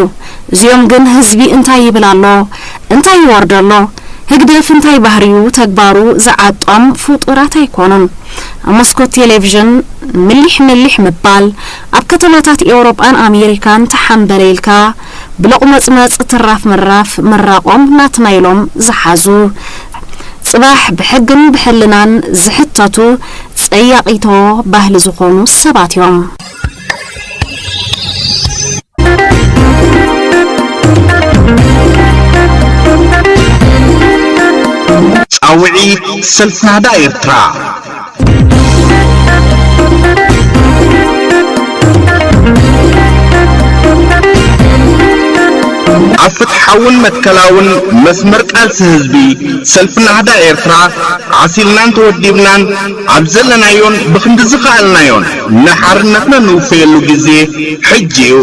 እዚኦም ግን ህዝቢ እንታይ ይብል ኣሎ፣ እንታይ ይወርድ ኣሎ፣ ህግደፍ እንታይ ባህሪዩ፣ ተግባሩ ዝዓጦም ፍጡራት ኣይኮኑን። ኣብ መስኮት ቴሌቪዥን ምሊሕ ምሊሕ ምባል፣ ኣብ ከተማታት ኤውሮጳን ኣሜሪካን ተሓምበለ ኢልካ ብሎቕመጽመጽ ትራፍ ምራፍ ምራቖም ናትና ኢሎም ዝሓዙ፣ ጽባሕ ብሕግን ብሕልናን ዝሕተቱ ጸያቒቶ ባህሊ ዝኾኑ ሰባት እዮም። ጻውዒት ሰልፊ ናህዳ ኤርትራ። ኣብ ፍትሓውን መትከላውን መስመር ቃልሲ ህዝቢ፣ ሰልፊ ናህዳ ኤርትራ፣ ዓሲልናን ተወዲብናን ኣብ ዘለናዮን ብኽንዲ ዝኸኣልናዮን ንሓርነትና ንውፈየሉ ግዜ ሕጂ እዩ።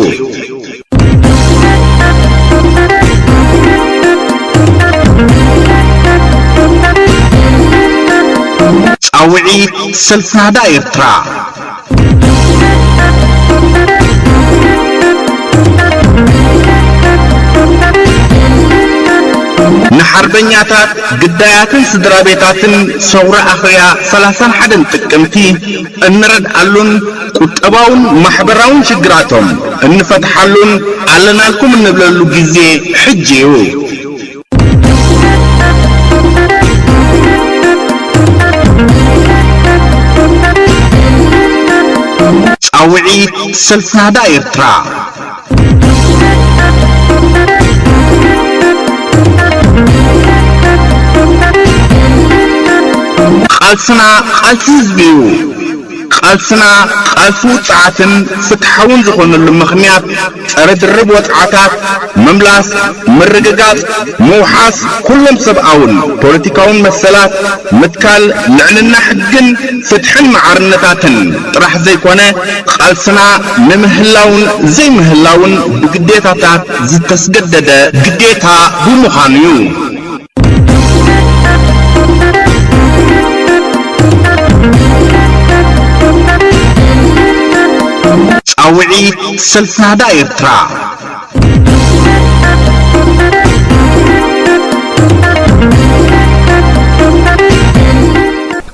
ጻውዒት ሰልፊ ናህዳ ኤርትራ። ንሓርበኛታት፣ ግዳያትን ስድራ ቤታትን ሰውራ ኣኽርያ ሰላሳን ሓደን ጥቅምቲ እንረድኣሉን ቁጠባውን ማሕበራውን ሽግራቶም እንፈትሓሉን ኣለናልኩም እንብለሉ ግዜ ሕጂ እዩ። ጻውዒት ሰልፊ ናህዳ ኤርትራ። ቃልስና ቃልሲ ህዝቢ እዩ። ቃልስና ቃልሲ ውጽዓትን ፍትሓውን ዝኾነሉ ምኽንያት፣ ጸረ ድርብ ወጽዓታት፣ ምምላስ፣ ምርግጋጽ፣ ምውሓስ ኩሎም ሰብኣውን ፖለቲካውን መሰላት፣ ምትካል ልዕልና ሕግን ፍትሕን ማዕርነታትን ጥራሕ ዘይኮነ፣ ቃልስና ንምህላውን ዘይምህላውን ብግዴታታት ዝተስገደደ ግዴታ ብምዃኑ እዩ። ጻውዒት ሰልፊ ናህዳ ኤርትራ።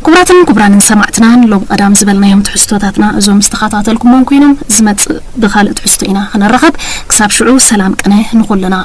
ክቡራትን ክቡራንን ሰማዕትና፣ ንሎም ቀዳም ዝበልናዮም ትሕዝቶታትና እዞም ዝተኸታተልኩሞም ኮይኖም፣ ዝመጽእ ብኻልእ ትሕዝቶ ኢና ክንራኸብ። ክሳብ ሽዑ ሰላም ቅነ ንኹልና።